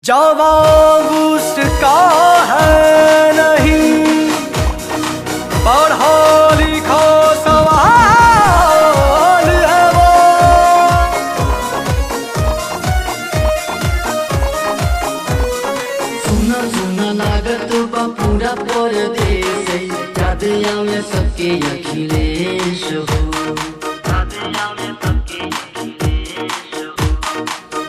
जवाब उसका है नहीं, पढ़ा लिखा सवाल है वो। सुना सुना लागत बा पूरा परदेस, याद आवे सबके अखिलेश हो।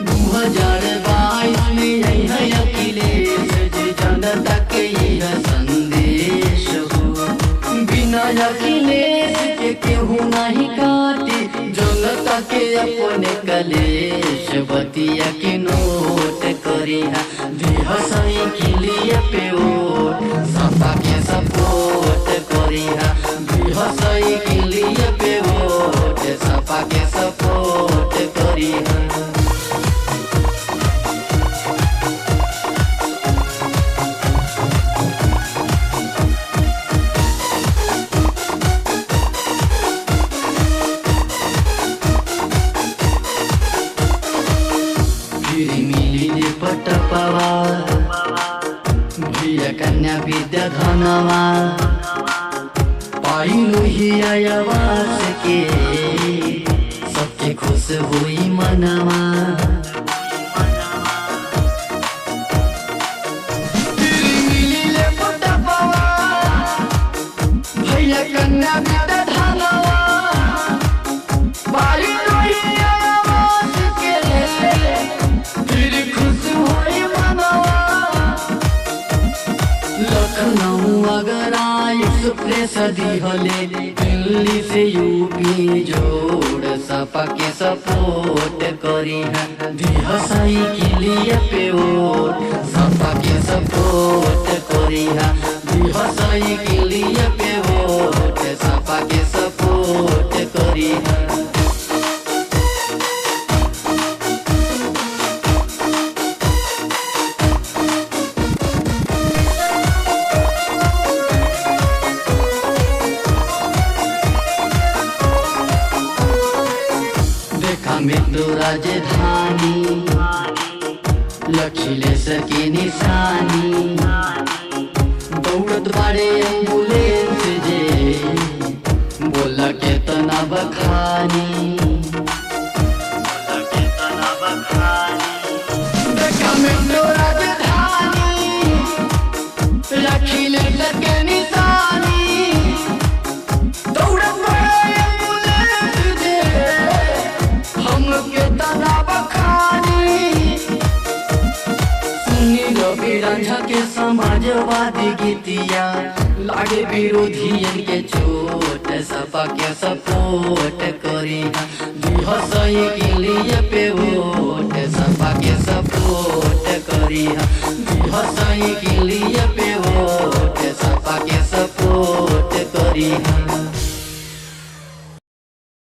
2022 में आई है अखिलेश जी, जनता के यह संदेश हो। बिना अखिलेश के केहू नहीं काटी, जनता के अपने कलेश। बतिया के नोट करिहा, दिह साइकिलिया पे वोट, सपा के सपोर्ट करिहा। दिह साइकिलिया पे वोट, सपा के सपोर्ट करिहा। फिर मिली जे पटपवा, भैया कन्या विद्या धनवा, पाइलु ही आवास के, सबके खुश हुई मनवा। फिर मिली ले पटपवा, भैया कन्या विद्या धनवा, पाइलु ही आवास के, फिर खुश होई मनवा। लखनऊ आगरा एक्सप्रेस दिहले, दिल्ली से यूपी जोड़, सपा के सपोर्ट करी है। दिह साइकिलिया पे वोट, सपा के सपोर्ट करी है। दिह साइकिलिया पे वोट, सपा के सपोर्ट करी है। देखा मृत्यु राजधानी, अखिलेश के निशानी, दौड़त बाड़े एम्बुलेंस जे, बोला केतना बखानी। देखा मृत्यु राजधानी, अखिलेश के निशानी, दौड़त बाड़े एम्बुलेंस जे, हमके तना बखानी। सुनी रवि रांझा के समाजवादी गीतिया, लागे विरोधियन के चोट, सपा के सपोर्ट करी। दिह साइकिलिया पे वोट, सपा के सपोर्ट करी। दिह साइकिलिया पे वोट, सपा के सपोर्ट करी।